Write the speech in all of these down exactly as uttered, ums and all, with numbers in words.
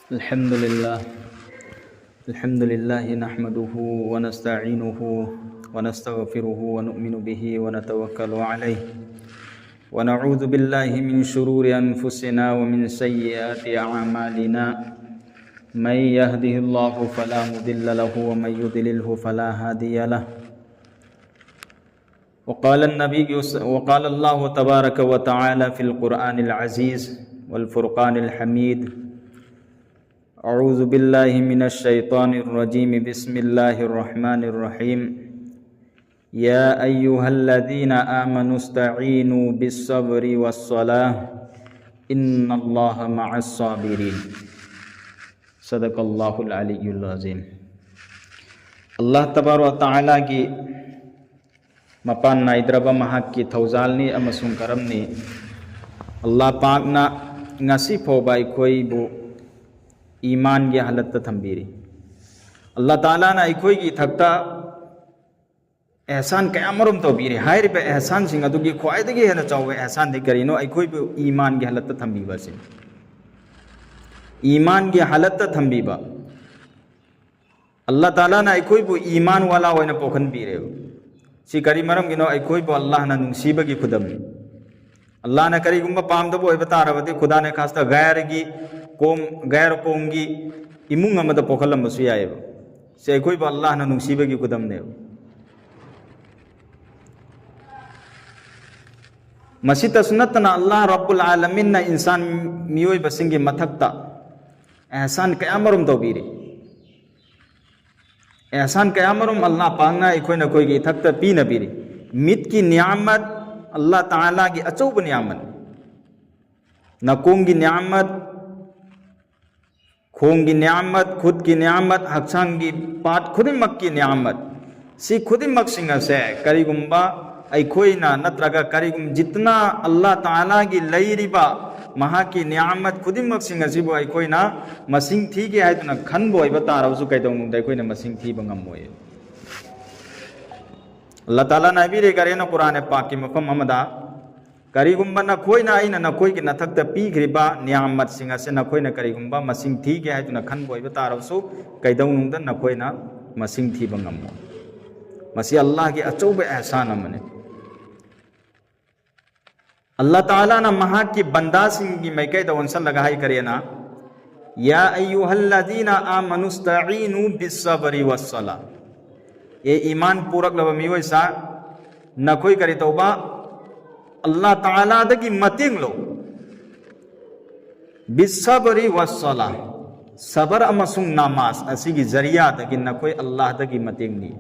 الحمد لله. الحمد لله نحمده ونستعينه ونستغفره ونؤمن به ونتوكل عليه. ونعوذ بالله من شرور أنفسنا ومن سيئات أعمالنا. من يهده الله فلا مضل له ومن يضلله فلا هادي له. وقال النبي ص-، وقال الله تبارك وتعالى في القرآن العزيز والفرقان الحميد: أعوذ بالله من الشيطان الرجيم. بسم الله الرحمن الرحيم. يا أيها الذين آمنوا استعينوا بالصبر والصلاة إن الله مع الصابرين. صدق الله العلي العظيم. Allah Tabaraka wa Ta'ala ꯒꯤ ꯃꯄꯥꯟ ꯅꯥꯏꯗ꯭ꯔꯕ ꯃꯍꯥꯛꯀꯤ ꯊꯧꯖꯥꯜꯅꯤ ꯑꯃꯁꯨꯡ ꯀꯔꯝꯅꯤ꯫ ꯑꯜꯂꯥꯍ ꯄꯥꯛꯅ ꯉꯁꯤ ꯐꯥꯎꯕ ꯑꯩꯈꯣꯏꯕꯨ ꯏꯃꯥꯟꯒꯤ ꯍꯥꯂꯠꯇ ꯊꯝꯕꯤꯔꯤ꯫ ꯑꯜꯂꯥꯍ ꯇꯥꯂꯥꯅ ꯑꯩꯈꯣꯏꯒꯤ ꯏꯊꯛꯇ ꯑꯦꯍꯁꯥꯟ ꯀꯌꯥꯃꯔꯨꯝ ꯇꯧꯕꯤꯔꯤ꯫ ꯍꯥꯏꯔꯤꯕ ꯑꯦꯍꯁꯥꯟꯁꯤꯡ ꯑꯗꯨꯒꯤ ꯈ꯭ꯋꯥꯏꯗꯒꯤ ꯍꯦꯟꯅ ꯆꯥꯎꯕ ꯑꯦꯍꯁꯥꯟꯗꯤ ꯀꯔꯤꯅꯣ? ꯑꯩꯈꯣꯏꯕꯨ ꯏꯃꯥꯟꯒꯤ ꯍꯥꯂꯠꯇ ꯊꯝꯕꯤꯕ ꯑꯁꯤꯅꯤ꯫ ꯏꯃꯥꯟꯒꯤ ꯍꯥꯂꯠꯇ ꯊꯝꯕꯤꯕ꯫ ꯑꯜꯂꯥꯍ ꯇꯥꯂꯥꯅ ꯑꯩꯈꯣꯏꯕꯨ ꯏꯃꯥꯟ ꯋꯥꯂꯥ ꯑꯣꯏꯅ ꯄꯣꯛꯍꯟꯕꯤꯔꯦꯕ꯫ ꯁꯤ ꯀꯔꯤ ꯃꯔꯝꯒꯤꯅꯣ? ꯑꯩꯈꯣꯏꯕꯨ ꯑꯜꯂꯥꯍꯅ ꯅꯨꯡꯁꯤꯕꯒꯤ ꯈꯨꯗꯝꯅꯤ꯫ ꯑꯜꯂꯥꯍꯅ ꯀꯔꯤꯒꯨꯝꯕ ꯄꯥꯝꯗꯕ ꯑꯣꯏꯕ ꯇꯥꯔꯕꯗꯤ, ꯈꯨꯗꯥꯅꯦ ꯈꯥꯁꯇ ꯒꯩꯔꯒꯤ ꯀꯣꯝ, ꯒꯩꯔ ꯀꯣꯝꯒꯤ ꯏꯃꯨꯡ ꯑꯃꯗ ꯄꯣꯛꯍꯜꯂꯝꯕꯁꯨ ꯌꯥꯏꯑꯕ꯫ ꯁꯤ ꯑꯩꯈꯣꯏꯕꯨ ꯑꯜꯂꯥꯍꯅ ꯅꯨꯡꯁꯤꯕꯒꯤ ꯈꯨꯗꯝꯅꯦꯕ꯫ ꯃꯁꯤꯇꯁꯨ ꯅꯠꯇꯅ, ꯑꯜꯂꯥꯍ ꯔꯕꯨꯜ ꯑꯥꯂꯃꯤꯟꯅ ꯏꯟꯁꯥꯟ, ꯃꯤꯑꯣꯏꯕꯁꯤꯡꯒꯤ ꯃꯊꯛꯇ ꯑꯦꯍꯁꯥꯟ ꯀꯌꯥꯃꯔꯨꯝ ꯇꯧꯕꯤꯔꯤ꯫ ꯑꯦꯍꯁꯥꯟ ꯀꯌꯥꯃꯔꯨꯝ ꯑꯜꯂꯥꯍ ꯄꯥꯛꯅ ꯑꯩꯈꯣꯏꯅ ꯑꯩꯈꯣꯏꯒꯤ ꯏꯊꯛꯇ ꯄꯤꯅꯕꯤꯔꯤ꯫ ꯃꯤꯠꯀꯤ ꯅꯤꯌꯥꯃꯠ ꯑꯜꯂꯥꯍ ꯇꯥꯂꯥꯒꯤ ꯑꯆꯧꯕ ꯅꯤꯌꯥꯃꯠ꯫ ꯅꯥꯀꯣꯡꯒꯤ ꯅꯤꯌꯥꯃꯠ, ꯈꯣꯡꯒꯤ ꯅꯤꯌꯥꯃꯠ, ꯈꯨꯠꯀꯤ ꯅꯤꯌꯥꯃꯠ, ꯍꯛꯆꯥꯡꯒꯤ ꯄꯥꯔꯠ ꯈꯨꯗꯤꯡꯃꯛꯀꯤ ꯅꯤꯌꯥꯃꯠ꯫ ꯁꯤ ꯈꯨꯗꯤꯡꯃꯛꯁꯤꯡ ꯑꯁꯦ ꯀꯔꯤꯒꯨꯝꯕ ꯑꯩꯈꯣꯏꯅ ꯅꯠꯇ꯭ꯔꯒ ꯀꯔꯤꯒꯨꯝ ꯖꯤꯠꯅ ꯑꯜꯂꯥꯍ ꯇꯥꯂꯥꯒꯤ ꯂꯩꯔꯤꯕ ꯃꯍꯥꯛꯀꯤ ꯅꯤꯌꯥꯃꯠ ꯈꯨꯗꯤꯡꯃꯛꯁꯤꯡ ꯑꯁꯤꯕꯨ ꯑꯩꯈꯣꯏꯅ ꯃꯁꯤꯡ ꯊꯤꯒꯦ ꯍꯥꯏꯗꯨꯅ ꯈꯟꯕ ꯑꯣꯏꯕ ꯇꯥꯔꯕꯁꯨ, ꯀꯩꯗꯧꯅꯨꯡꯗ ꯑꯩꯈꯣꯏꯅ ꯃꯁꯤꯡ ꯊꯤꯕ ꯉꯝꯃꯣꯏ꯫ ꯑꯜꯂꯥꯍ ꯇꯥꯂꯥꯅ ꯍꯥꯏꯕꯤꯔꯦ ꯀꯔꯤꯅꯣ ꯀꯨꯔꯥꯟ ꯄꯥꯛꯀꯤ ꯃꯐꯝ ꯑꯃꯗ, ꯀꯔꯤꯒꯨꯝꯕ ꯅꯈꯣꯏꯅ ꯑꯩꯅ ꯅꯈꯣꯏꯒꯤ ꯅꯊꯛꯇ ꯄꯤꯈ꯭ꯔꯤꯕ ꯅꯤꯌꯥꯃꯠꯁꯤꯡ ꯑꯁꯦ ꯅꯈꯣꯏꯅ ꯀꯔꯤꯒꯨꯝꯕ ꯃꯁꯤꯡ ꯊꯤꯒꯦ ꯍꯥꯏꯗꯨꯅ ꯈꯟꯕ ꯑꯣꯏꯕ ꯇꯥꯔꯕꯁꯨ, ꯀꯩꯗꯧꯅꯨꯡꯗ ꯅꯈꯣꯏꯅ ꯃꯁꯤꯡ ꯊꯤꯕ ꯉꯝꯃꯣꯏ꯫ ꯃꯁꯤ ꯑꯜꯂꯥꯍꯒꯤ ꯑꯆꯧꯕ ꯑꯦꯍꯁꯥꯟ ꯑꯃꯅꯤ꯫ ꯑꯜꯂꯥꯍ ꯇꯥꯂꯥꯅ ꯃꯍꯥꯛꯀꯤ ꯕꯟꯗꯥꯁꯤꯡꯒꯤ ꯃꯥꯏꯀꯩꯗ ꯑꯣꯟꯁꯤꯜꯂꯒ ꯍꯥꯏꯈꯔꯦꯅ, "ꯌꯥ ꯑꯌꯨꯍꯜꯂꯗꯤꯅ ꯑꯥꯃꯅꯨ ꯁ꯭ꯇꯥꯏꯅꯨ ꯕꯤꯁꯁꯕꯔꯤ ꯋꯥꯁꯁꯂꯥ"꯫ ꯑꯦ ꯏꯃꯥꯟ ꯄꯨꯔꯛꯂꯕ ꯃꯤꯑꯣꯏꯁꯥ, ꯅꯈꯣꯏ ꯀꯔꯤ ꯇꯧꯕ? ꯑꯜꯂꯥꯍ ꯇꯥꯂꯥꯗꯒꯤ ꯃꯇꯦꯡ ꯂꯧ꯫ "ꯕꯤꯁꯁꯕꯔꯤ ꯋꯥꯁꯁꯂꯥ", ꯁꯕꯔ ꯑꯃꯁꯨꯡ ꯅꯃꯥꯖ ꯑꯁꯤꯒꯤ ꯖꯔꯤꯌꯥꯗꯒꯤ ꯅꯈꯣꯏ ꯑꯜꯂꯥꯍꯗꯒꯤ ꯃꯇꯦꯡ ꯅꯤ꯫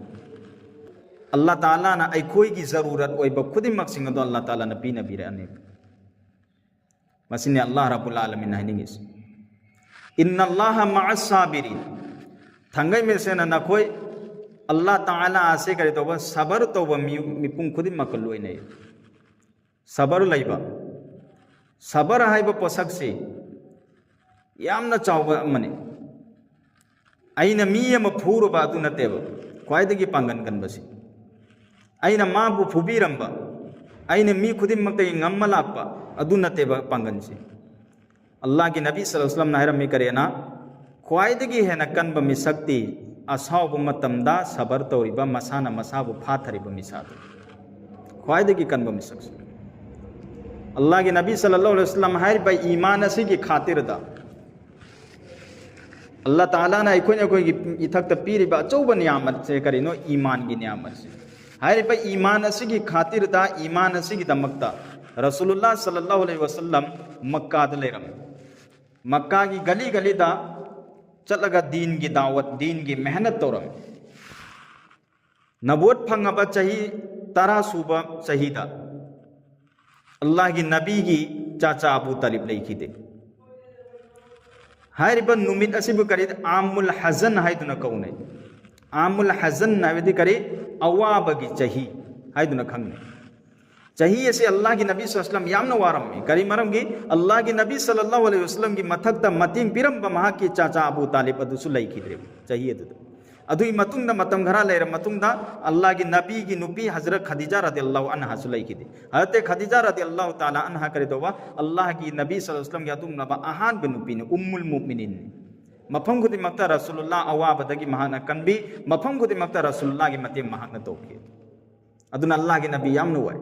ꯑꯜꯂꯥꯍ ꯇꯥꯂꯥꯅ ꯑꯩꯈꯣꯏꯒꯤ ꯖꯔꯨꯔꯠ ꯑꯣꯏꯕ ꯈꯨꯗꯤꯡꯃꯛꯁꯤꯡ ꯑꯗꯣ ꯑꯜꯂꯥꯍ ꯇꯥꯂꯥꯅ ꯄꯤꯅꯕꯤꯔꯛꯑꯅꯤ꯫ ꯃꯁꯤꯅꯤ ꯑꯜꯂꯥꯍ ꯔꯕꯨꯜ ꯑꯥꯂꯃꯤꯟꯅ ꯍꯥꯏꯅꯤꯡꯉꯤꯁꯤ꯫ "ꯏꯟꯅ ꯑꯜꯂꯥꯍ ꯃꯥ ꯁꯥꯕꯤꯔꯤꯟ"꯫ ꯊꯥꯡꯒꯩ ꯃꯁꯦꯟꯅ ꯅꯈꯣꯏ ꯑꯜꯂꯥꯍ ꯇꯥꯂꯥ ꯑꯁꯦ ꯀꯔꯤ ꯇꯧꯕ? ꯁꯕꯔ ꯇꯧꯕ ꯃꯤ-, ꯃꯤꯄꯨꯝ ꯈꯨꯗꯤꯡꯃꯛꯀ ꯂꯣꯏꯅꯩ꯫ ꯁꯕꯔ ꯂꯩꯕ꯫ ꯁꯕꯔ ꯍꯥꯏꯕ ꯄꯣꯠꯁꯛꯁꯤ ꯌꯥꯝꯅ ꯆꯥꯎꯕ ꯑꯃꯅꯤ꯫ ꯑꯩꯅ ꯃꯤ ꯑꯃ ꯐꯨꯔꯨꯕ ꯑꯗꯨ ꯅꯠꯇꯦꯕ ꯈ꯭ꯋꯥꯏꯗꯒꯤ ꯄꯥꯡꯒꯟ ꯀꯟꯕꯁꯤ꯫ ꯑꯩꯅ ꯃꯥꯕꯨ ꯐꯨꯕꯤꯔꯝꯕ, ꯑꯩꯅ ꯃꯤ ꯈꯨꯗꯤꯡꯃꯛꯇꯒꯤ ꯉꯝꯃ ꯂꯥꯛꯄ ꯑꯗꯨ ꯅꯠꯇꯦꯕ ꯄꯥꯡꯒꯟꯁꯤ꯫ ꯑꯜꯂꯥꯍꯒꯤ ꯅꯕꯤ ꯁꯜꯂꯜꯂꯥꯍꯨ ꯑꯂꯩꯍꯤ ꯋꯁꯜꯂꯝꯅ ꯍꯥꯏꯔꯝꯃꯤ ꯀꯔꯤꯅ? ꯈ꯭ꯋꯥꯏꯗꯒꯤ ꯍꯦꯟꯅ ꯀꯟꯕ ꯃꯤꯁꯛꯇꯤ ꯑꯁꯥꯎꯕ ꯃꯇꯝꯗ ꯁꯕꯔ ꯇꯧꯔꯤꯕ, ꯃꯁꯥꯅ ꯃꯁꯥꯕꯨ ꯐꯥꯊꯔꯤꯕ ꯃꯤꯁꯛ꯫ ꯈ꯭ꯋꯥꯏꯗꯒꯤ ꯀꯟꯕ ꯃꯤꯁꯛꯁꯦ꯫ ꯑꯜꯂꯥꯍꯒꯤ ꯅꯕꯤ ꯁꯜꯂꯜꯂꯥꯍꯨ ꯑꯂꯩꯍꯤ ꯋꯁꯜꯂꯝ ꯍꯥꯏꯔꯤꯕ ꯏꯃꯥꯟ ꯑꯁꯤꯒꯤ ꯈꯥꯇꯤꯔꯗ ꯑꯜꯂꯥꯍ ꯇꯥꯂꯥꯅ ꯑꯩꯈꯣꯏꯅ ꯑꯩꯈꯣꯏꯒꯤ ꯏꯊꯛꯇ ꯄꯤꯔꯤꯕ ꯑꯆꯧꯕ ꯅꯤꯌꯥꯃꯠꯁꯦ ꯀꯔꯤꯅꯣ? ꯏꯃꯥꯟꯒꯤ ꯅꯤꯌꯥꯃꯠꯁꯦ꯫ ꯍꯥꯏꯔꯤꯕ ꯏꯃꯥꯟ ꯑꯁꯤꯒꯤ ꯈꯥꯇꯤꯔꯗ, ꯏꯃꯥꯟ ꯑꯁꯤꯒꯤꯗꯃꯛꯇ ꯔꯁꯨꯂꯨꯜꯂꯥꯍ ꯁꯜꯂꯜꯂꯥꯍꯨ ꯑꯂꯩꯍꯤ ꯋꯁꯜꯂꯝ ꯃꯛꯀꯥꯗ ꯂꯩꯔꯝꯃꯤ꯫ ꯃꯛꯀꯥꯒꯤ ꯒꯂꯤ ꯒꯂꯤꯗ ꯆꯠꯂꯒ ꯗꯤꯟꯒꯤ ꯗꯥꯋꯠ, ꯗꯤꯟꯒꯤ ꯃꯦꯍꯅꯠ ꯇꯧꯔꯝꯃꯤ꯫ ꯅꯕꯨꯋꯠ ꯐꯪꯉꯕ ꯆꯍꯤ ꯇꯔꯥ ꯁꯨꯕ ꯆꯍꯤꯗ ꯑꯜꯂꯥꯍꯒꯤ ꯅꯕꯤꯒꯤ ꯆꯥꯆꯥ ꯑꯕꯨ ꯇꯥꯂꯤꯕ ꯂꯩꯈꯤꯗꯦ꯫ ꯍꯥꯏꯔꯤꯕ ꯅꯨꯃꯤꯠ ꯑꯁꯤꯕꯨ ꯀꯔꯤ? ꯑꯥꯃꯨꯜ ꯍꯖꯟ ꯍꯥꯏꯗꯨꯅ ꯀꯧꯅꯩ꯫ ꯑꯥꯃꯨꯜ ꯍꯖꯟ ꯍꯥꯏꯕꯗꯤ ꯀꯔꯤ? ꯑꯋꯥꯕꯒꯤ ꯆꯍꯤ ꯍꯥꯏꯗꯨꯅ ꯈꯪꯅꯩ꯫ ꯆꯍꯤ ꯑꯁꯤ ꯑꯜꯂꯥꯍꯒꯤ ꯅꯕꯤ ꯁꯜꯂꯜꯂꯥꯍꯨ ꯑꯂꯩꯍꯤ ꯋꯁꯜꯂꯝ ꯌꯥꯝꯅ ꯋꯥꯔꯝꯃꯤ꯫ ꯀꯔꯤ ꯃꯔꯝꯒꯤ? ꯑꯜꯂꯥꯍꯒꯤ ꯅꯕꯤ ꯁꯜꯂꯜꯂꯥꯍꯨ ꯑꯂꯩꯍꯤ ꯋꯁꯜꯂꯝꯒꯤ ꯃꯊꯛꯇ ꯃꯇꯦꯡ ꯄꯤꯔꯝꯕ ꯃꯍꯥꯛꯀꯤ ꯆꯥꯆꯥ ꯑꯕꯨ ꯇꯥꯂꯤꯕ ꯑꯗꯨꯁꯨ ꯂꯩꯈꯤꯗ꯭ꯔꯦꯕ ꯆꯍꯤ ꯑꯗꯨꯗ꯫ ꯑꯗꯨꯒꯤ ꯃꯇꯨꯡꯗ, ꯃꯇꯝ ꯈꯔ ꯂꯩꯔ ꯃꯇꯨꯡꯗ, ꯑꯜꯂꯥꯍꯒꯤ ꯅꯕꯤꯒꯤ ꯅꯨꯄꯤ ꯍꯖꯔꯠ ꯈꯗꯤꯖꯥ ꯔꯗꯤꯌꯜꯂꯥꯍꯨ ꯑꯟꯍꯥꯁꯨ ꯂꯩꯈꯤꯗꯦ꯫ ꯍꯖꯔꯠ ꯈꯗꯤꯖꯥ ꯔꯗꯤꯌꯜꯂꯥꯍꯨ ꯇꯥꯂꯥ ꯑꯟꯍꯥ ꯀꯔꯤ ꯇꯧꯕ? ꯑꯜꯂꯥꯍꯒꯤ ꯅꯕꯤ ꯁꯜꯂꯜꯂꯥꯍꯨ ꯑꯂꯩꯍꯤ ꯋꯥꯁꯜꯂꯝꯒꯤ ꯑꯗꯨꯒꯨꯝꯂꯕ ꯑꯍꯥꯟꯕ ꯅꯨꯄꯤꯅꯤ, ꯎꯝꯃꯨꯜ ꯃꯨꯃꯤꯅꯤꯟ꯫ ꯃꯐꯝ ꯈꯨꯗꯤꯡꯃꯛꯇ ꯔꯁꯨꯂꯨꯜꯂꯥꯍ ꯑꯋꯥꯕꯗꯒꯤ ꯃꯍꯥꯛꯅ ꯀꯟꯕꯤ, ꯃꯐꯝ ꯈꯨꯗꯤꯡꯃꯛꯇ ꯔꯁꯨꯂꯨꯜꯂꯥꯍꯒꯤ ꯃꯇꯦꯡ ꯃꯍꯥꯛꯅ ꯇꯧꯈꯤ꯫ ꯑꯗꯨꯅ ꯑꯜꯂꯥꯍꯒꯤ ꯅꯕꯤ ꯌꯥꯝꯅ ꯋꯥꯏ꯫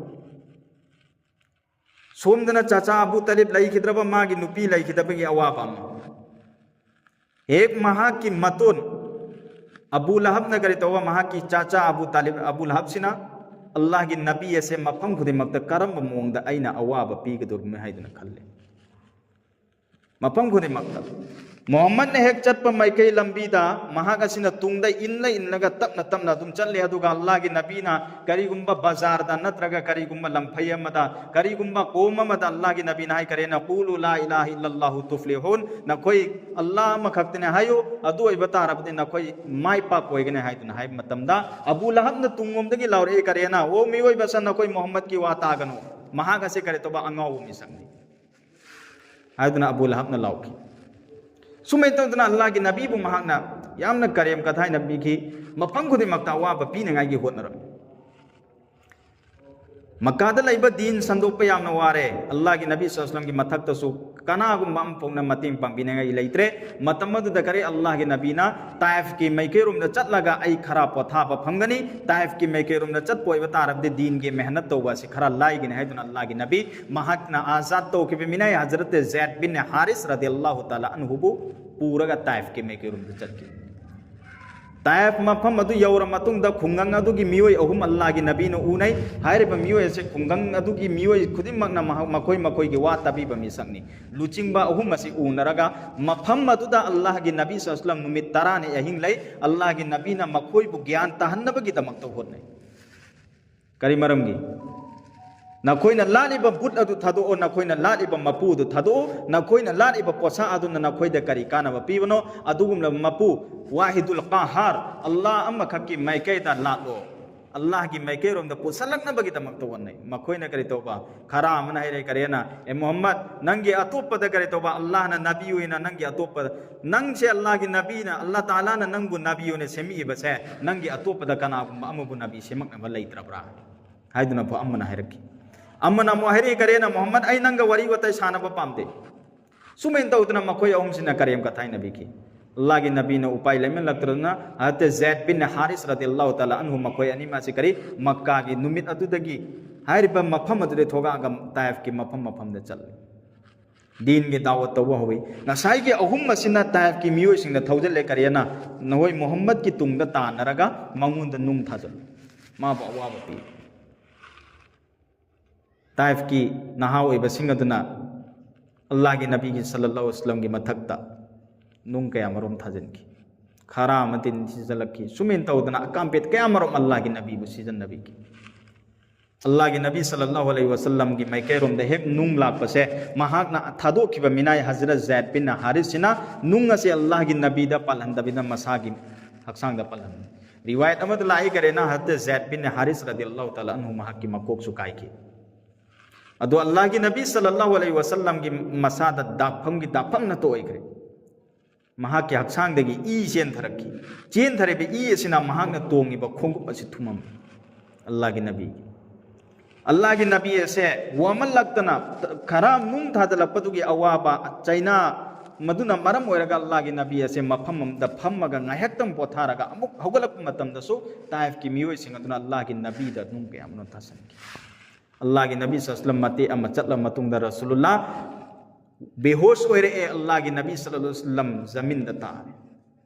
ꯁꯣꯝꯗꯅ ꯆꯥꯆꯥ ꯑꯕꯨ ꯇꯥꯂꯤꯕ ꯂꯩꯈꯤꯗ꯭ꯔꯕ, ꯃꯥꯒꯤ ꯅꯨꯄꯤ ꯂꯩꯈꯤꯗꯕꯒꯤ ꯑꯋꯥꯕ ꯑꯃ꯫ ꯍꯦꯛ ꯃꯍꯥꯛꯀꯤ ꯃꯇꯣꯟ ꯑꯕꯨ ꯂꯍꯕꯅ ꯀꯔꯤ ꯇꯧꯕ? ꯃꯍꯥꯛꯀꯤ ꯆꯥꯆꯥ ꯑꯕꯨ ꯇꯥꯂꯤꯕ, ꯑꯕꯨ ꯂꯍꯕꯁꯤꯅ ꯑꯜꯂꯥꯍꯒꯤ ꯅꯕꯤ ꯑꯁꯦ ꯃꯐꯝ ꯈꯨꯗꯤꯡꯃꯛꯇ ꯀꯔꯝꯕ ꯃꯑꯣꯡꯗ ꯑꯩꯅ ꯑꯋꯥꯕ ꯄꯤꯒꯗꯧꯔꯤꯕꯅꯣ ꯍꯥꯏꯗꯨꯅ ꯈꯜꯂꯦ꯫ ꯃꯐꯝ ꯈꯨꯗꯤꯡꯃꯛꯇ ꯃꯨꯍꯝꯃꯗꯅ ꯍꯦꯛ ꯆꯠꯄ ꯃꯥꯏꯀꯩ ꯂꯝꯕꯤꯗ ꯃꯍꯥꯛ ꯑꯁꯤꯅ ꯇꯨꯡꯗ ꯏꯟꯂ ꯏꯟꯂꯒ ꯇꯞꯅ ꯇꯞꯅ ꯑꯗꯨꯝ ꯆꯠꯂꯦ꯫ ꯑꯗꯨꯒ ꯑꯜꯂꯥꯍꯒꯤ ꯅꯕꯤꯅ ꯀꯔꯤꯒꯨꯝꯕ ꯕꯖꯥꯔꯗ ꯅꯠꯇ꯭ꯔꯒ ꯀꯔꯤꯒꯨꯝꯕ ꯂꯝꯐꯩ ꯑꯃꯗ, ꯀꯔꯤꯒꯨꯝꯕ ꯀꯣꯝ ꯑꯃꯗ ꯑꯜꯂꯥꯍꯒꯤ ꯅꯕꯤꯅ ꯍꯥꯏꯈꯔꯦꯅ, "ꯀꯨꯂꯨ ꯂꯥ ꯏꯂꯥꯍ ꯏꯜꯂꯜꯂꯥꯍꯨ ꯇꯨꯐ꯭ꯂꯤꯍꯨꯟ", ꯅꯈꯣꯏ ꯑꯜꯂꯥꯍ ꯑꯃꯈꯛꯇꯅꯦ ꯍꯥꯏꯌꯨ, ꯑꯗꯨ ꯑꯣꯏꯕ ꯇꯥꯔꯕꯗꯤ ꯅꯈꯣꯏ ꯃꯥꯏ ꯄꯥꯛꯄ ꯑꯣꯏꯒꯅꯤ ꯍꯥꯏꯗꯨꯅ ꯍꯥꯏꯕ ꯃꯇꯝꯗ, ꯑꯕꯨ ꯂꯍꯕꯅ ꯇꯨꯡꯂꯣꯝꯗꯒꯤ ꯂꯥꯎꯔꯛꯏ, ꯀꯔꯦꯅ, "ꯑꯣ ꯃꯤꯑꯣꯏꯕ ꯁꯥ, ꯅꯈꯣꯏ ꯃꯨꯍꯝꯃꯗꯀꯤ ꯋꯥ ꯇꯥꯒꯅꯨ, ꯃꯍꯥꯛ ꯑꯁꯤ ꯀꯔꯤ ꯇꯧꯕ? ꯑꯉꯥꯎꯕ ꯃꯤꯁꯛꯅꯤ" ꯍꯥꯏꯗꯨꯅ ꯑꯕꯨ ꯂꯍꯕꯅ ꯂꯥꯎꯈꯤ꯫ ꯁꯨꯃꯥꯏꯅ ꯇꯧꯗꯅ ꯑꯜꯂꯥꯍꯒꯤ ꯅꯕꯤꯕꯨ ꯃꯍꯥꯛꯅ ꯌꯥꯝꯅ ꯀꯔꯦꯝ ꯀꯊꯥꯏꯅ ꯄꯤꯈꯤ, ꯃꯐꯝ ꯈꯨꯗꯤꯡꯃꯛꯇ ꯑꯋꯥꯕ ꯄꯤꯅꯉꯥꯏꯒꯤ ꯍꯣꯠꯅꯔꯝꯃꯤ꯫ ꯃꯛꯀꯥꯗ ꯂꯩꯕ ꯗꯤꯟ ꯁꯟꯗꯣꯛꯄ ꯌꯥꯝꯅ ꯋꯥꯔꯦ꯫ ꯑꯜꯂꯥꯍꯒꯤ ꯅꯕꯤ ꯁꯜꯂꯜꯂꯥꯍꯨ ꯑꯂꯩꯍꯤ ꯋꯥꯁꯜꯂꯝꯒꯤ ꯃꯊꯛꯇꯁꯨ ꯀꯅꯥꯒꯨꯝꯕ ꯑꯃꯐꯥꯎꯅ ꯃꯇꯦꯡ ꯄꯥꯡꯕꯤꯅꯉꯥꯏ ꯂꯩꯇ꯭ꯔꯦ꯫ ꯃꯇꯝ ꯑꯗꯨꯗ ꯀꯔꯤ, ꯑꯜꯂꯥꯍꯒꯤ ꯅꯕꯤꯅ ꯇꯥꯏꯐꯀꯤ ꯃꯥꯏꯀꯩꯔꯣꯝꯗ ꯆꯠꯂꯒ ꯑꯩ ꯈꯔ ꯄꯣꯊꯥꯕ ꯐꯪꯒꯅꯤ, ꯇꯥꯏꯐꯀꯤ ꯃꯥꯏꯀꯩꯔꯣꯝꯗ ꯆꯠꯄ ꯑꯣꯏꯕ ꯇꯥꯔꯕꯗꯤ ꯗꯤꯟꯒꯤ ꯃꯦꯍꯅꯠ ꯇꯧꯕ ꯑꯁꯤ ꯈꯔ ꯂꯥꯏꯒꯅꯤ ꯍꯥꯏꯗꯨꯅ ꯑꯜꯂꯥꯍꯒꯤ ꯅꯕꯤ ꯃꯍꯥꯛꯅ ꯑꯥꯖꯥꯗ ꯇꯧꯈꯤꯕ ꯃꯤꯅꯥꯏ ꯍꯖꯔꯠ ꯖꯦꯗ ꯕꯤꯟ ꯍꯥꯔꯤꯁ ꯔꯗꯤꯌꯜꯂꯥꯍꯨ ꯇꯥꯂꯥ ꯑꯟꯍꯨꯕꯨ ꯄꯨꯔꯒ ꯇꯥꯏꯐꯀꯤ ꯃꯥꯏꯀꯩꯔꯣꯝꯗ ꯆꯠꯈꯤ꯫ ꯇꯥꯏꯐ ꯃꯐꯝ ꯑꯗꯨ ꯌꯧꯔ ꯃꯇꯨꯡꯗ ꯈꯨꯡꯒꯪ ꯑꯗꯨꯒꯤ ꯃꯤꯑꯣꯏ ꯑꯍꯨꯝ ꯑꯜꯂꯥꯍꯒꯤ ꯅꯕꯤꯅ ꯎꯅꯩ꯫ ꯍꯥꯏꯔꯤꯕ ꯃꯤꯑꯣꯏ ꯑꯁꯤ ꯈꯨꯡꯒꯪ ꯑꯗꯨꯒꯤ ꯃꯤꯑꯣꯏ ꯈꯨꯗꯤꯡꯃꯛꯅ ꯃꯍꯥꯛ, ꯃꯈꯣꯏ ꯃꯈꯣꯏꯒꯤ ꯋꯥ ꯇꯥꯕꯤꯕ ꯃꯤꯁꯛꯅꯤ꯫ ꯂꯨꯆꯤꯡꯕ ꯑꯍꯨꯝ ꯑꯁꯤ ꯎꯅꯔꯒ ꯃꯐꯝ ꯑꯗꯨꯗ ꯑꯜꯂꯥꯍꯒꯤ ꯅꯕꯤ ꯁꯜꯂꯜꯂꯥꯍꯨ ꯑꯂꯩꯍꯤ ꯋꯥꯁꯜꯂꯝ ꯅꯨꯃꯤꯠ ꯇꯔꯥꯅꯤ ꯑꯍꯤꯡ ꯂꯩ꯫ ꯑꯜꯂꯥꯍꯒꯤ ꯅꯕꯤꯅ ꯃꯈꯣꯏꯕꯨ ꯒ꯭ꯌꯥꯟ ꯇꯥꯍꯟꯅꯕꯒꯤꯗꯃꯛꯇ ꯍꯣꯠꯅꯩ꯫ ꯀꯔꯤ ꯃꯔꯝꯒꯤ? "ꯅꯈꯣꯏꯅ ꯂꯥꯠꯂꯤꯕ ꯕꯨꯠ ꯑꯗꯨ ꯊꯥꯗꯣꯛꯑꯣ, ꯅꯈꯣꯏꯅ ꯂꯥꯠꯂꯤꯕ ꯃꯄꯨ ꯑꯗꯨ ꯊꯥꯗꯣꯛꯑꯣ, ꯅꯈꯣꯏꯅ ꯂꯥꯠꯂꯤꯕ ꯄꯣꯠꯁꯛ ꯑꯗꯨꯅ ꯅꯈꯣꯏꯗ ꯀꯔꯤ ꯀꯥꯟꯅꯕ ꯄꯤꯕꯅꯣ? ꯑꯗꯨꯒꯨꯝꯂꯕ ꯃꯄꯨ ꯋꯥꯍꯤꯗꯨꯜ ꯀꯥꯍꯥꯔ ꯑꯜꯂꯥꯍ ꯑꯃꯈꯛꯀꯤ ꯃꯥꯏꯀꯩꯗ ꯂꯥꯠꯂꯣ, ꯑꯜꯂꯥꯍꯒꯤ ꯃꯥꯏꯀꯩꯔꯣꯝꯗ ꯄꯨꯁꯜꯂꯛꯅꯕꯒꯤꯗꯃꯛꯇ ꯍꯣꯠꯅꯩ꯫ ꯃꯈꯣꯏꯅ ꯀꯔꯤ ꯇꯧꯕ? ꯈꯔ ꯑꯃꯅ ꯍꯥꯏꯔꯦ, ꯀꯔꯤꯅ, "ꯑꯦ ꯃꯨꯍꯝꯃꯗ, ꯅꯪꯒꯤ ꯑꯇꯣꯞꯄꯗ ꯀꯔꯤ ꯇꯧꯕ? ꯑꯜꯂꯥꯍꯅ ꯅꯕꯤ ꯑꯣꯏꯅ ꯅꯪꯒꯤ ꯑꯇꯣꯞꯄꯗ, ꯅꯪꯁꯦ ꯑꯜꯂꯥꯍꯒꯤ ꯅꯕꯤꯅ, ꯑꯜꯂꯥꯍ ꯇꯥꯂꯥꯅ ꯅꯪꯕꯨ ꯅꯕꯤ ꯑꯣꯏꯅ ꯁꯦꯝꯃꯛꯏꯕꯁꯦ, ꯅꯪꯒꯤ ꯑꯇꯣꯞꯄꯗ ꯀꯅꯥꯒꯨꯝꯕ ꯑꯃꯕꯨ ꯅꯕꯤ ꯁꯦꯝꯃꯛꯅꯕ ꯂꯩꯇ꯭ꯔꯕ꯭ꯔꯥ?" ꯍꯥꯏꯗꯨꯅ ꯄꯣ ꯑꯃꯅ ꯍꯥꯏꯔꯛꯈꯤ꯫ ꯑꯃꯅ ꯑꯃꯨꯛ ꯍꯥꯏꯔꯛꯏ, ꯀꯔꯤꯅ, "ꯃꯨꯍꯝꯃꯗ, ꯑꯩ ꯅꯪꯒ ꯋꯥꯔꯤ ꯋꯥꯇꯥꯏ ꯁꯥꯟꯅꯕ ꯄꯥꯝꯗꯦ"꯫ ꯁꯨꯃꯥꯏꯅ ꯇꯧꯗꯅ ꯃꯈꯣꯏ ꯑꯍꯨꯝꯁꯤꯅ ꯀꯔꯦꯝ ꯀꯊꯥꯏꯅꯕꯤꯈꯤ꯫ ꯑꯜꯂꯥꯍꯒꯤ ꯅꯕꯤꯅ ꯎꯄꯥꯏ ꯂꯩꯃꯜꯂꯛꯇꯗꯅ ꯍꯖꯔꯠ ꯖꯦꯗ ꯕꯤꯟ ꯍꯥꯔꯤꯁ ꯔꯗꯤꯌꯜꯂꯥꯍꯨ ꯇꯥꯂꯥ ꯑꯟꯍꯨ ꯃꯈꯣꯏ ꯑꯅꯤꯃꯛ ꯑꯁꯤ ꯀꯔꯤ, ꯃꯛꯀꯥꯒꯤ ꯅꯨꯃꯤꯠ ꯑꯗꯨꯗꯒꯤ ꯍꯥꯏꯔꯤꯕ ꯃꯐꯝ ꯑꯗꯨꯗ ꯊꯣꯛꯂꯛꯑꯒ ꯇꯥꯏꯐꯀꯤ ꯃꯐꯝ ꯃꯐꯝꯗ ꯆꯠꯂꯤ꯫ ꯗꯤꯟꯒꯤ ꯗꯥꯋꯠ ꯇꯧꯕ ꯍꯧꯏ꯫ ꯉꯁꯥꯏꯒꯤ ꯑꯍꯨꯝ ꯑꯁꯤꯅ ꯇꯥꯏꯐꯀꯤ ꯃꯤꯑꯣꯏꯁꯤꯡꯗ ꯊꯧꯖꯤꯜꯂꯦ, ꯀꯔꯤꯅ, "ꯅꯈꯣꯏ ꯃꯨꯍꯝꯃꯗꯀꯤ ꯇꯨꯡꯗ ꯇꯥꯟꯅꯔꯒ ꯃꯉꯣꯟꯗ ꯅꯨꯡ ꯊꯥꯖꯤꯜꯂꯨ, ꯃꯥꯕꯨ ꯑꯋꯥꯕ ꯄꯤ"꯫ ꯇꯥꯏꯐꯀꯤ ꯅꯍꯥ ꯑꯣꯏꯕꯁꯤꯡ ꯑꯗꯨꯅ ꯑꯜꯂꯥꯍꯒꯤ ꯅꯕꯤꯒꯤ ꯁꯜꯂꯜꯂꯥꯍꯨ ꯑꯂꯩꯍꯤ ꯋꯁꯜꯂꯝꯒꯤ ꯃꯊꯛꯇ ꯅꯨꯡ ꯀꯌꯥ ꯃꯔꯨꯝ ꯊꯥꯖꯤꯟꯈꯤ꯫ ꯈꯔ ꯑꯃ ꯇꯤꯟ ꯁꯤꯖꯤꯜꯂꯛꯈꯤ꯫ ꯁꯨꯃꯥꯏꯅ ꯇꯧꯗꯅ ꯑꯀꯥꯝꯄꯦꯠ ꯀꯌꯥ ꯃꯔꯨꯝ ꯑꯜꯂꯥꯍꯒꯤ ꯅꯕꯤꯕꯨ ꯁꯤꯖꯤꯟꯅꯕꯤꯈꯤ꯫ ꯑꯜꯂꯥꯍꯒꯤ ꯅꯕꯤ ꯁꯜꯂꯜꯂꯥꯍꯨ ꯑꯂꯩꯍꯤ ꯋꯁꯜꯂꯝꯒꯤ ꯃꯥꯏꯀꯩꯔꯣꯝꯗ ꯍꯦꯛ ꯅꯨꯡ ꯂꯥꯛꯄꯁꯦ, ꯃꯍꯥꯛꯅ ꯊꯥꯗꯣꯛꯈꯤꯕ ꯃꯤꯅꯥꯏ ꯍꯖꯔꯠ ꯖꯦꯗ ꯕꯤꯟ ꯍꯥꯔꯤꯁꯁꯤꯅ ꯅꯨꯡ ꯑꯁꯤ ꯑꯜꯂꯥꯍꯒꯤ ꯅꯕꯤꯗ ꯄꯥꯜꯍꯟꯗꯕꯤꯗ ꯃꯁꯥꯒꯤ ꯍꯛꯆꯥꯡꯗ ꯄꯥꯜꯍꯟ꯫ ꯔꯤꯋꯥꯌꯠ ꯑꯃꯗ ꯂꯥꯛꯏ, ꯀꯔꯤꯅ, ꯍꯖꯔꯠ ꯖꯦꯗ ꯕꯤꯟ ꯍꯥꯔꯤꯁ ꯔꯗꯤꯌꯜꯂꯥꯍꯨ ꯇꯥꯂꯥ ꯑꯟꯍꯨ ꯃꯍꯥꯛꯀꯤ ꯃꯀꯣꯛꯁꯨ ꯀꯥꯏꯈꯤ꯫ ꯑꯗꯣ ꯑꯜꯂꯥꯍꯒꯤ ꯅꯕꯤ ꯁꯜꯂꯜꯂꯥꯍꯨ ꯑꯂꯩꯍꯤ ꯋꯁꯜꯂꯝꯒꯤ ꯃꯁꯥꯗ ꯗꯥꯛꯐꯝꯒꯤ ꯗꯥꯛꯐꯝ ꯅꯠꯇ ꯑꯣꯏꯈ꯭ꯔꯦ꯫ ꯃꯍꯥꯛꯀꯤ ꯍꯛꯆꯥꯡꯗꯒꯤ ꯏ ꯆꯦꯟꯊꯔꯛꯈꯤ꯫ ꯆꯦꯟꯊꯔꯤꯕ ꯏ ꯑꯁꯤꯅ ꯃꯍꯥꯛꯅ ꯇꯣꯡꯉꯤꯕ ꯈꯣꯡꯎꯞ ꯑꯁꯤ ꯊꯨꯝꯃꯝꯃꯤ꯫ ꯑꯜꯂꯥꯍꯒꯤ ꯅꯕꯤ, ꯑꯜꯂꯥꯍꯒꯤ ꯅꯕꯤ ꯑꯁꯦ ꯋꯥꯃꯜꯂꯛꯇꯅ, ꯈꯔ ꯅꯨꯡ ꯊꯥꯖꯤꯜꯂꯛꯄꯗꯨꯒꯤ ꯑꯋꯥꯕ ꯆꯩꯅꯥ, ꯃꯗꯨꯅ ꯃꯔꯝ ꯑꯣꯏꯔꯒ ꯑꯜꯂꯥꯍꯒꯤ ꯅꯕꯤ ꯑꯁꯦ ꯃꯐꯝ ꯑꯃꯗ ꯐꯝꯃꯒ ꯉꯥꯏꯍꯥꯛꯇꯪ ꯄꯣꯊꯥꯔꯒ ꯑꯃꯨꯛ ꯍꯧꯒꯠꯂꯛꯄ ꯃꯇꯝꯗꯁꯨ ꯇꯥꯏꯐꯀꯤ ꯃꯤꯑꯣꯏꯁꯤꯡ ꯑꯗꯨꯅ ꯑꯜꯂꯥꯍꯒꯤ ꯅꯕꯤꯗ ꯅꯨꯡ ꯀꯌꯥ ꯑꯃꯔꯣꯝ ꯊꯥꯖꯤꯟꯈꯤ꯫ ꯑꯜꯂꯥꯍꯒꯤ ꯅꯕꯤ ꯁꯜꯂꯜꯂꯥꯍꯨ ꯑꯂꯩꯍꯤ ꯋꯁꯜꯂꯝ ꯃꯇꯦꯛ ꯑꯃ ꯆꯠꯂ ꯃꯇꯨꯡꯗ ꯔꯁꯨꯂꯨꯜꯂꯥꯍ ꯕꯦꯍꯣꯁ ꯑꯣꯏꯔꯛꯑꯦ꯫ ꯑꯜꯂꯥꯍꯒꯤ ꯅꯕꯤ ꯁꯜꯂꯜꯂꯥꯍꯨ ꯑꯂꯩꯍꯤ ꯋꯁꯜꯂꯝ ꯖꯃꯤꯟꯗ ꯇꯥꯔꯦ꯫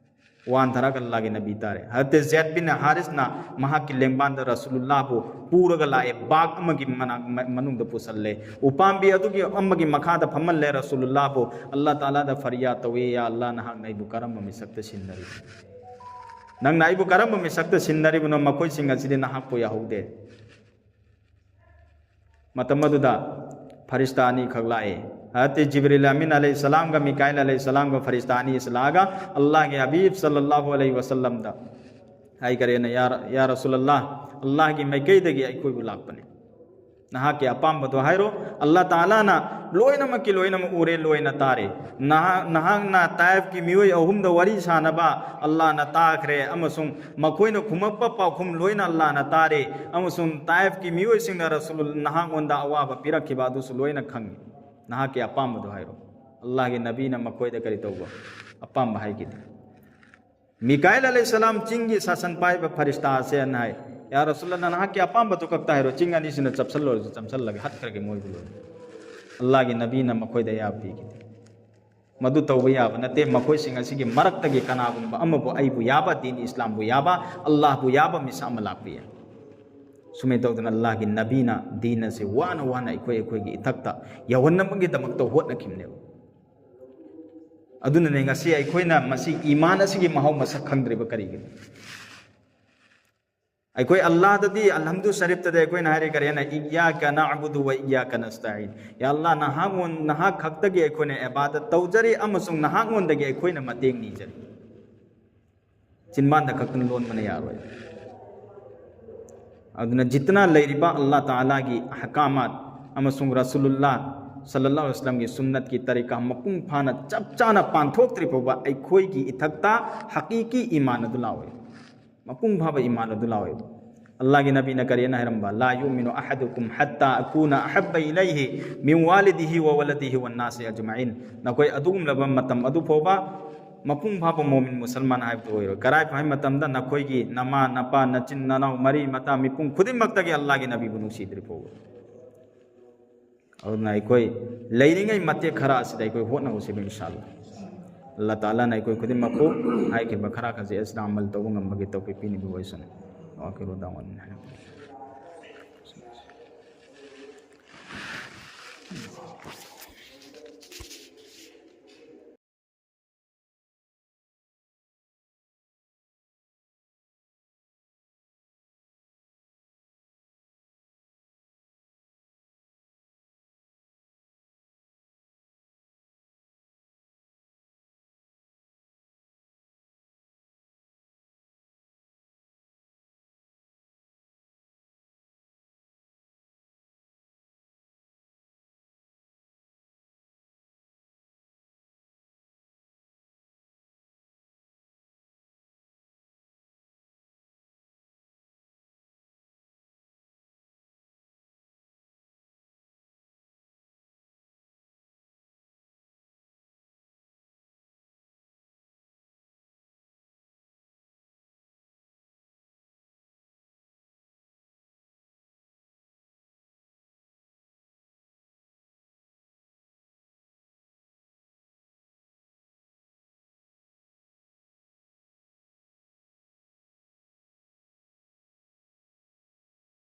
ꯋꯥꯟꯊꯔꯒ ꯑꯜꯂꯥꯍꯒꯤ ꯅꯕꯤ ꯇꯥꯔꯦ꯫ ꯍꯖꯔꯠ ꯖꯦꯗ ꯕꯤꯟ ꯍꯥꯔꯤꯁꯅ ꯃꯍꯥꯛꯀꯤ ꯂꯦꯡꯕꯥꯟꯗ ꯔꯁꯨꯂꯨꯜꯂꯥꯍꯕꯨ ꯄꯨꯔꯒ ꯂꯥꯛꯑꯦ, ꯕꯥꯒ ꯑꯃꯒꯤ ꯃꯅꯥꯛ-, ꯃ-, ꯃꯅꯨꯡꯗ ꯄꯨꯁꯜꯂꯦ, ꯎꯄꯥꯝꯕꯤ ꯑꯗꯨꯒꯤ ꯑꯃꯒꯤ ꯃꯈꯥꯗ ꯐꯝꯍꯜꯂꯦ꯫ ꯔꯁꯨꯂꯨꯜꯂꯥꯍꯕꯨ ꯑꯜꯂꯥꯍ ꯇꯥꯂꯥꯗ ꯐꯔꯤꯌꯥꯗ ꯇꯧꯏ, "ꯌꯥ ꯑꯜꯂꯥꯍ, ꯅꯍꯥꯛꯅ ꯑꯩꯕꯨ ꯀꯔꯝꯕ ꯃꯤꯁꯛꯇ ꯁꯤꯟꯅꯔꯤꯕꯅꯣ? ꯅꯪꯅ ꯑꯩꯕꯨ ꯀꯔꯝꯕ ꯃꯤꯁꯛꯇ ꯁꯤꯟꯅꯔꯤꯕꯅꯣ? ꯃꯈꯣꯏꯁꯤꯡ ꯑꯁꯤꯗꯤ ꯅꯍꯥꯛꯄꯨ ꯌꯥꯍꯧꯗꯦ"꯫ ꯃꯇꯝ ꯑꯗꯨꯗ ꯐꯔꯤꯁꯇꯥ ꯑꯅꯤꯈꯛ ꯂꯥꯛꯏ꯫ ꯍꯖꯔꯠ ꯖꯤꯕ꯭ꯔꯤꯜ ꯑꯃꯤꯟ ꯑꯂꯩꯍꯤ ꯁꯂꯥꯝꯒ ꯃꯤꯀꯥꯏꯜ ꯑꯂꯩꯍꯤ ꯁꯂꯥꯝꯒ ꯐꯔꯤꯁꯇꯥ ꯑꯅꯤ ꯑꯁꯤ ꯂꯥꯛꯑꯒ ꯑꯜꯂꯥꯍꯒꯤ ꯍꯕꯤꯕ ꯁꯜꯂꯜꯂꯥꯍꯨ ꯑꯂꯩꯍꯤ ꯋꯁꯜꯂꯝꯗ ꯍꯥꯏꯈꯔꯦꯅ, "ꯌꯥ ꯔ-, ꯌꯥ ꯔꯁꯨꯂꯜꯂꯥꯍ, ꯑꯜꯂꯥꯍꯒꯤ ꯃꯥꯏꯀꯩꯗꯒꯤ ꯑꯩꯈꯣꯏꯕꯨ ꯂꯥꯛꯄꯅꯤ꯫ ꯅꯍꯥꯛꯀꯤ ꯑꯄꯥꯝꯕꯗꯣ ꯍꯥꯏꯔꯣ꯫ ꯑꯜꯂꯥꯍ ꯇꯥꯂꯥꯅ ꯂꯣꯏꯅꯃꯛꯀꯤ ꯂꯣꯏꯅꯃꯛ ꯎꯔꯦ, ꯂꯣꯏꯅ ꯇꯥꯔꯦ꯫ ꯅꯍꯥꯛ, ꯅꯍꯥꯛꯅ ꯇꯥꯏꯐꯀꯤ ꯃꯤꯑꯣꯏ ꯑꯍꯨꯝꯗ ꯋꯥꯔꯤ ꯁꯥꯅꯕ ꯑꯜꯂꯥꯍꯅ ꯇꯥꯈ꯭ꯔꯦ, ꯑꯃꯁꯨꯡ ꯃꯈꯣꯏꯅ ꯈꯨꯝꯃꯛꯄ ꯄꯥꯎꯈꯨꯝ ꯂꯣꯏꯅ ꯑꯜꯂꯥꯍꯅ ꯇꯥꯔꯦ, ꯑꯃꯁꯨꯡ ꯇꯥꯏꯐꯀꯤ ꯃꯤꯑꯣꯏꯁꯤꯡꯅ ꯔꯁꯨꯂꯨꯜ ꯅꯍꯥꯛꯉꯣꯟꯗ ꯑꯋꯥꯕ ꯄꯤꯔꯛꯈꯤꯕ ꯑꯗꯨꯁꯨ ꯂꯣꯏꯅ ꯈꯪꯉꯤ꯫ ꯅꯍꯥꯛꯀꯤ ꯑꯄꯥꯝꯕꯗꯣ ꯍꯥꯏꯔꯣ꯫" ꯑꯜꯂꯥꯍꯒꯤ ꯅꯕꯤꯅ ꯃꯈꯣꯏꯗ ꯀꯔꯤ ꯇꯧꯕ? ꯑꯄꯥꯝꯕ ꯍꯥꯏꯈꯤꯗꯦ꯫ ꯃꯤꯀꯥꯏꯜ ꯑꯂꯩꯍꯤꯁꯁꯂꯥꯝ ꯆꯤꯡꯒꯤ ꯁꯥꯁꯟ ꯄꯥꯏꯕ ꯐꯔꯤꯁꯇꯥ ꯑꯁꯦꯅ ꯍꯥꯏ, "ꯌꯥ ꯔꯁꯨꯜꯂꯥꯍ, ꯅꯍꯥꯛꯀꯤ ꯑꯄꯥꯝꯕꯗꯨ ꯈꯛꯇ ꯍꯥꯏꯔꯣ, ꯆꯤꯡ ꯑꯅꯤꯁꯤꯅ ꯆꯞꯁꯜꯂꯨꯔꯁꯨ ꯆꯞꯁꯜꯂꯒꯦ, ꯍꯥꯠꯈ꯭ꯔꯒꯦ ꯃꯣꯏꯕꯨ ꯂꯣꯏꯅ꯫" ꯑꯜꯂꯥꯍꯒꯤ ꯅꯕꯤꯅ ꯃꯈꯣꯏꯗ ꯑꯌꯥꯕ ꯄꯤꯈꯤꯗꯦ꯫ ꯃꯗꯨ ꯇꯧꯕ ꯌꯥꯕ ꯅꯠꯇꯦ꯫ ꯃꯈꯣꯏꯁꯤꯡ ꯑꯁꯤꯒꯤ ꯃꯔꯛꯇꯒꯤ ꯀꯅꯥꯒꯨꯝꯕ ꯑꯃꯕꯨ ꯑꯩꯕꯨ ꯌꯥꯕ, ꯗꯤꯟ ꯏꯁꯂꯥꯝꯕꯨ ꯌꯥꯕ, ꯑꯜꯂꯥꯍꯕꯨ ꯌꯥꯕ ꯃꯤꯁꯛ ꯑꯃ ꯂꯥꯛꯄ ꯌꯥꯏ꯫ ꯁꯨꯃꯥꯏꯅ ꯇꯧꯗꯅ ꯑꯜꯂꯥꯍꯒꯤ ꯅꯕꯤꯅ ꯗꯤꯟ ꯑꯁꯤ ꯋꯥꯅ ꯋꯥꯅ ꯑꯩꯈꯣꯏ ꯑꯩꯈꯣꯏꯒꯤ ꯏꯊꯛꯇ ꯌꯧꯍꯟꯅꯕꯒꯤꯗꯃꯛꯇ ꯍꯣꯠꯅꯈꯤꯕꯅꯦꯕ꯫ ꯑꯗꯨꯅꯅꯦ ꯉꯁꯤ ꯑꯩꯈꯣꯏꯅ ꯃꯁꯤ ꯏꯃꯥꯟ ꯑꯁꯤꯒꯤ ꯃꯍꯥꯎ ꯃꯁꯛ ꯈꯪꯗ꯭ꯔꯤꯕ ꯀꯔꯤꯒꯤꯅꯣ? ꯑꯩꯈꯣꯏ ꯑꯜꯂꯥꯍꯗꯗꯤ, ꯑꯜꯍꯝꯗꯨ ꯁꯔꯤꯐꯇꯗꯤ ꯑꯩꯈꯣꯏꯅ ꯍꯥꯏꯔꯤ ꯀꯔꯤ ꯍꯥꯏꯅ? "ꯏꯌꯥꯀ ꯅꯥꯕꯨꯗꯨ ꯋ ꯏꯌꯥꯀ ꯅꯁꯇꯥꯏꯟ"꯫ "ꯌꯥ ꯑꯜꯂꯥꯍ, ꯅꯍꯥꯛꯉꯣꯟ-, ꯅꯍꯥꯛ ꯈꯛꯇꯒꯤ ꯑꯩꯈꯣꯏꯅ ꯏꯕꯥꯗꯠ ꯇꯧꯖꯔꯤ ꯑꯃꯁꯨꯡ ꯅꯍꯥꯛꯉꯣꯟꯗꯒꯤ ꯑꯩꯈꯣꯏꯅ ꯃꯇꯦꯡ ꯅꯤꯖꯔꯤ"꯫ ꯆꯤꯟꯕꯥꯟꯗ ꯈꯛꯇꯅ ꯂꯣꯟꯕꯅ ꯌꯥꯔꯣꯏ꯫ ꯑꯗꯨꯅ ꯖꯤꯠꯇꯅ ꯂꯩꯔꯤꯕ ꯑꯜꯂꯥꯍ ꯇꯥꯂꯥꯒꯤ ꯑꯍꯀꯥꯃꯥꯠ ꯑꯃꯁꯨꯡ ꯔꯁꯨꯂꯨꯜꯂꯥꯍ ꯁꯜꯂꯜꯂꯥꯍꯨ ꯑꯂꯩꯍꯤ ꯋꯁꯜꯂꯝꯒꯤ ꯁꯨꯟꯅꯠꯀꯤ ꯇꯔꯤꯀꯥ ꯃꯄꯨꯡ ꯐꯥꯅ ꯆꯞ ꯆꯥꯅ ꯄꯥꯟꯊꯣꯛꯇ꯭ꯔꯤ ꯐꯥꯎꯕ ꯑꯩꯈꯣꯏꯒꯤ ꯏꯊꯛꯇ ꯍꯀꯤꯀꯤ ꯏꯃꯥꯟ ꯑꯗꯨ ꯂꯥꯛꯑꯣꯏ꯫ ꯃꯄꯨꯡ ꯐꯥꯕ ꯏꯃꯥꯟ ꯑꯗꯨ ꯂꯥꯛꯑꯣꯏꯕ꯫ ꯑꯜꯂꯥꯍꯒꯤ ꯅꯕꯤꯅ ꯀꯔꯤꯅ ꯍꯥꯏꯔꯝꯕ? "ꯂꯥ ꯌꯨꯃꯤꯅꯨ ꯑꯍꯗꯨꯀꯨꯝ ꯍꯠꯇꯥ ꯑꯀꯨꯅ ꯑꯍꯕ ꯏꯂꯩꯍꯤ ꯃꯤꯟ ꯋꯥꯂꯤꯗꯤꯍꯤ ꯋ ꯋꯂꯗꯤꯍꯤ ꯋꯟ ꯅꯥꯁꯤ ꯑꯖꯃꯥꯏꯟ"꯫ ꯅꯈꯣꯏ ꯑꯗꯨꯒꯨꯝꯂꯕ ꯃꯇꯝ ꯑꯗꯨ ꯐꯥꯎꯕ ꯃꯄꯨꯡ ꯐꯥꯕ ꯃꯣꯃꯤꯟ ꯃꯨꯁꯜꯃꯥꯟ ꯍꯥꯏꯕꯗꯨ ꯑꯣꯏꯔꯣꯏ꯫ ꯀꯔꯥꯏ ꯐꯥꯎ ꯍꯥꯏ ꯃꯇꯝꯗ ꯅꯈꯣꯏꯒꯤ ꯅꯃꯥ, ꯅꯄꯥ, ꯅꯆꯤꯟ, ꯅꯅꯥꯎ, ꯃꯔꯤ, ꯃꯇꯥ, ꯃꯤꯄꯨꯝ ꯈꯨꯗꯤꯡꯃꯛꯇꯒꯤ ꯑꯜꯂꯥꯍꯒꯤ ꯅꯕꯤꯕꯨ ꯅꯨꯡꯁꯤꯗ꯭ꯔꯤ ꯐꯥꯎꯕ꯫ ꯑꯗꯨꯅ ꯑꯩꯈꯣꯏ ꯂꯩꯔꯤꯉꯩ ꯃꯇꯦꯛ ꯈꯔ ꯑꯁꯤꯗ ꯑꯩꯈꯣꯏ ꯍꯣꯠꯅꯍꯧꯁꯤꯕ, ꯏꯟꯁꯥ ꯑꯜꯂꯥꯍ꯫ ꯑꯜꯂꯥꯍ ꯇꯥꯂꯥꯅ ꯑꯩꯈꯣꯏ ꯈꯨꯗꯤꯡꯃꯛꯄꯨ ꯍꯥꯏꯈꯤꯕ ꯈꯔ ꯈꯖꯤꯛ ꯑꯁꯤꯗ ꯑꯃꯜ ꯇꯧꯕ ꯉꯝꯕꯒꯤ ꯇꯧꯐꯤꯛ ꯄꯤꯅꯕꯤꯕ ꯑꯣꯏꯁꯅꯨ꯫ ꯋꯥꯈꯤꯔꯨ ꯗꯥꯋꯥꯅ